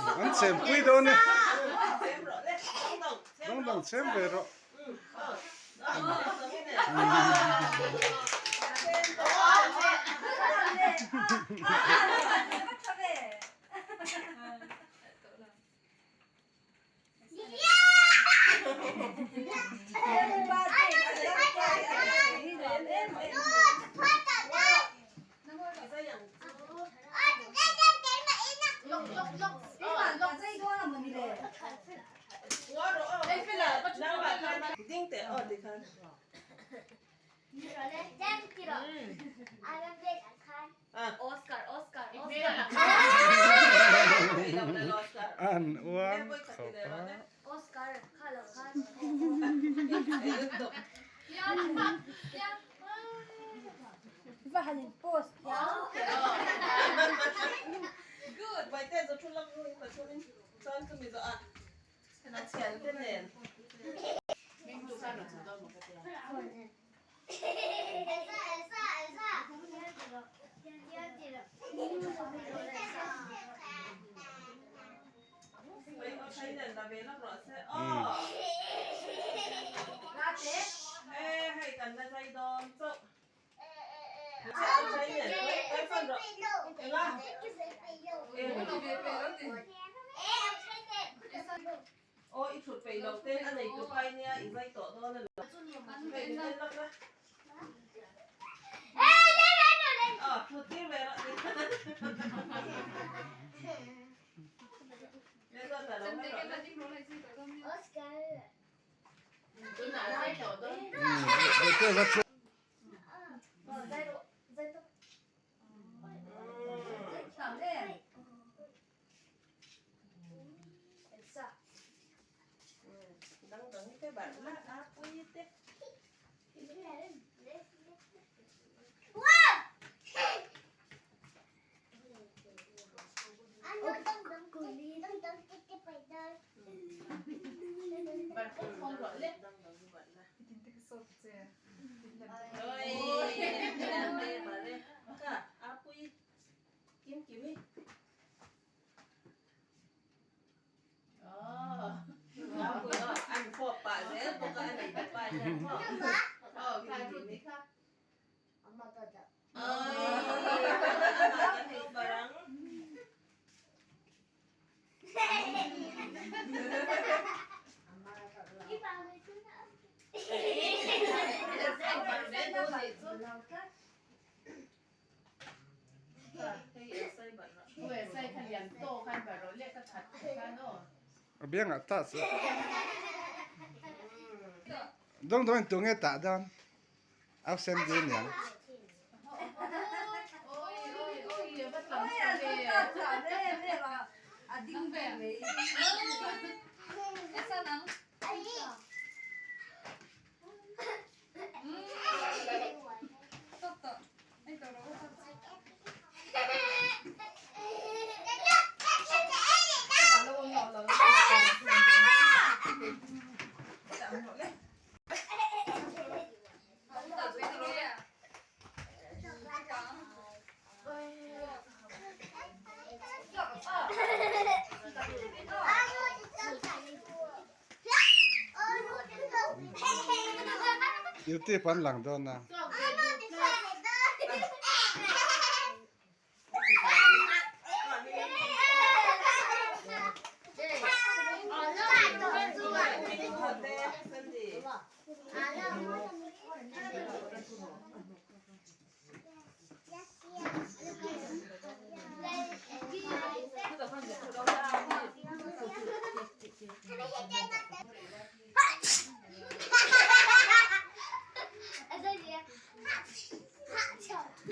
An chem pui dawn e. Dang dang chem ve rawh. An uang khawp a. A biangah ta chu dawng dawng in tunge tah dawn au sen dil niang. Youtube an lang dawn a.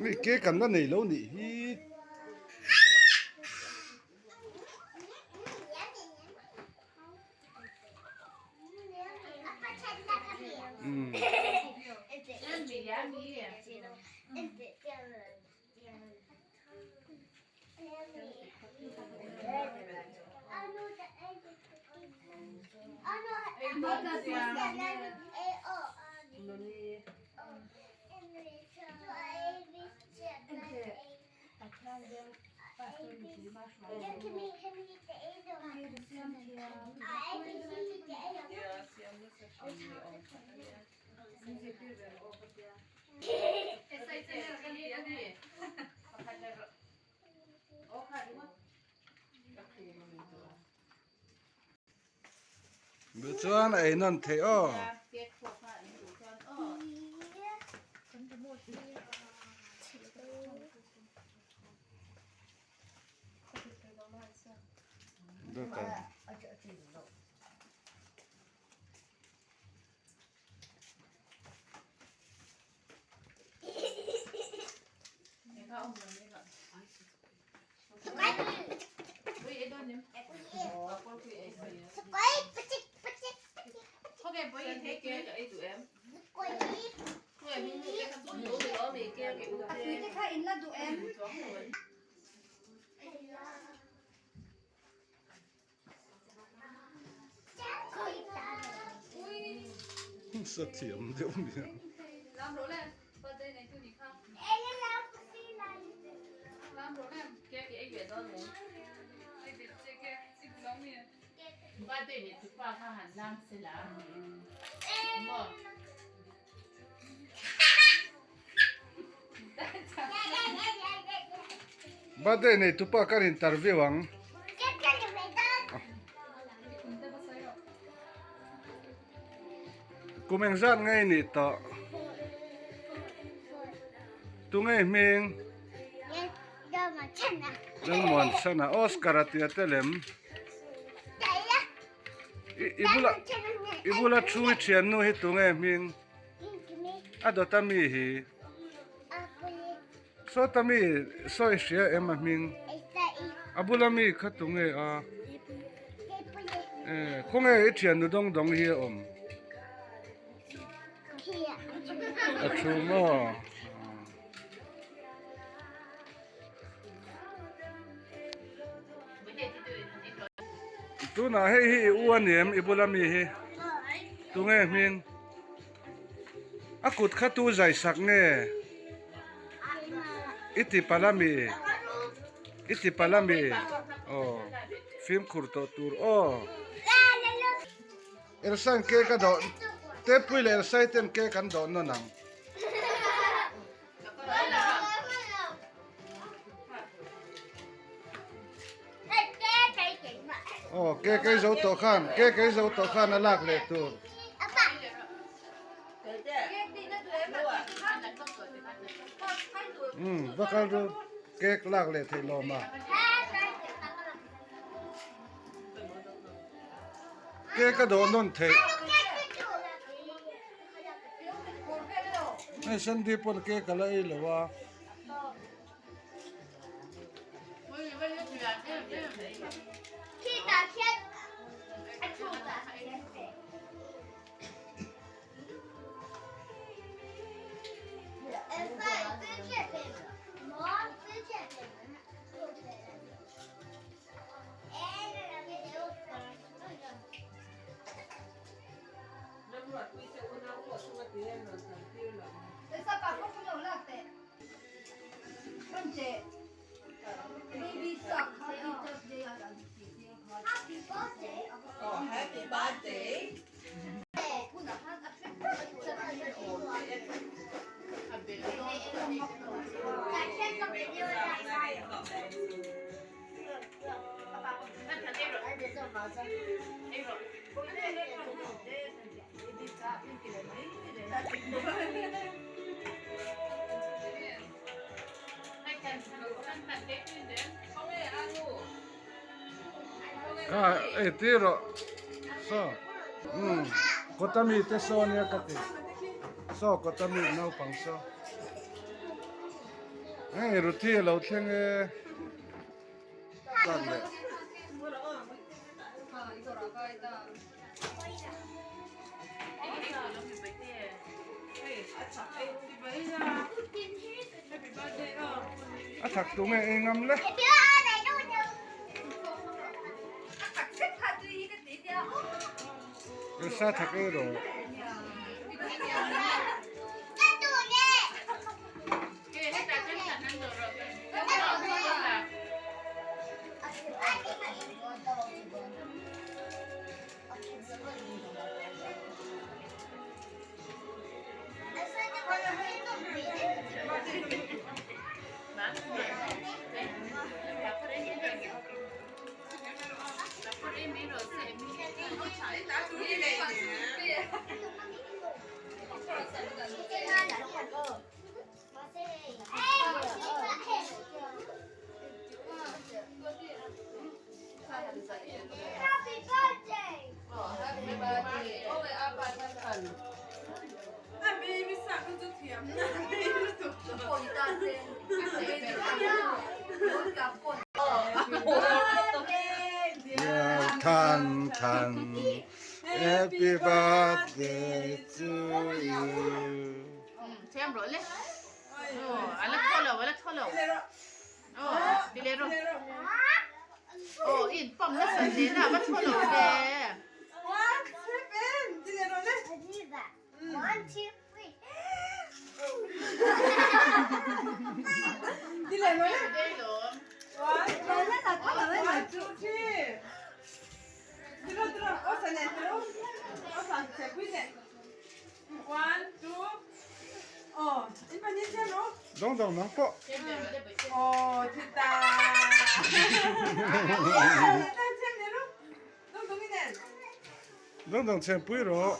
Hei cake an la nei lo nih hi. Duh chuan a ei nawn theih aw. Sathiam deuh nia. Birthday nei tupa kan interview ang. Kum engzat ngei nih tawh? Tunge hming? Lalmuanchhana. Oscar a tia te lem. I bula i bula thu i thiannu hi tunge hming? A dawt a mi hi? Sawta mi sawi hria em a hming? A bula mi kha tunge a? Khawnge i thiannu dawng dawng hi a awm? A thu maw? Tunah hei hi i u a ni em i bula mi hi? Tunge hming? A kut kha tu zai sak nge? I ti palh a mi? I ti palh a mi? Aw fimkhur tawh tur aw. Elsain cake a dawh Tepui leh Elsai ten cake an dawh nawn ang. Aw cake ei zo tawh khan cake ei zo tawh khan a lak leh tur. Umm va kal ru cake lak leh theih lawm a. Cake a dawh nawn theih. Hei Sandy pawn cake a la ei lo a. Kha ei tir rawh saw umm kawta mi te saw ania ka ti saw kawta mi naupang saw hei ruthi a lo thleng e. A thak tu nge ei ngam le. Elsa thak ei rawh. Than Than Happy birthday to you. Thiam rawh le. Aw, a la thaw lo, a la thaw lo. Aw, ti leh rawh. Aw, i in pump nasa hle na, a va thaw lo ve. Dawng dawng nang pawh. Dawng dawng chhen pui rawh.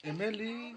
Emily.